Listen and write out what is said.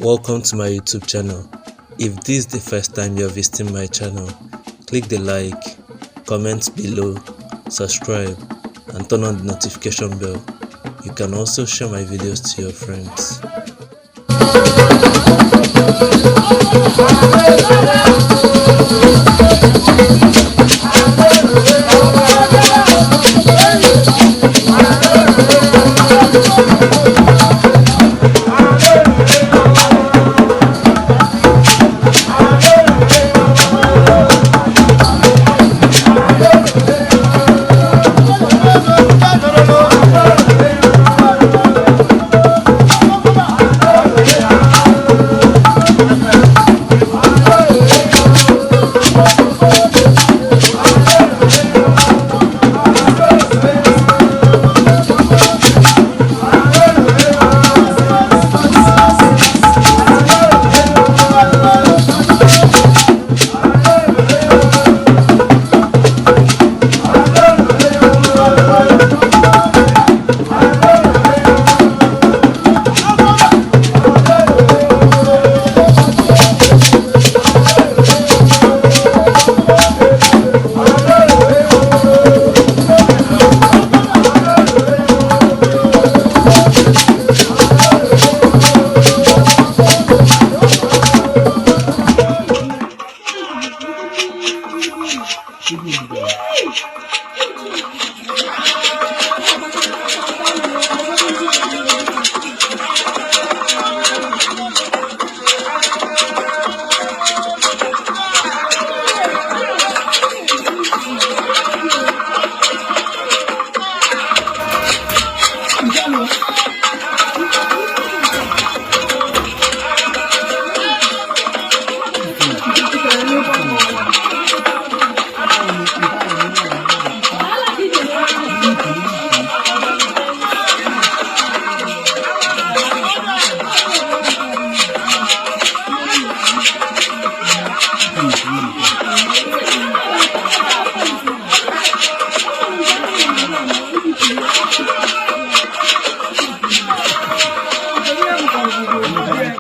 Welcome to my YouTube channel. If this is the first time you're visiting my channel, click the like, comment below, subscribe and turn on the notification bell. You can also share my videos to your friends.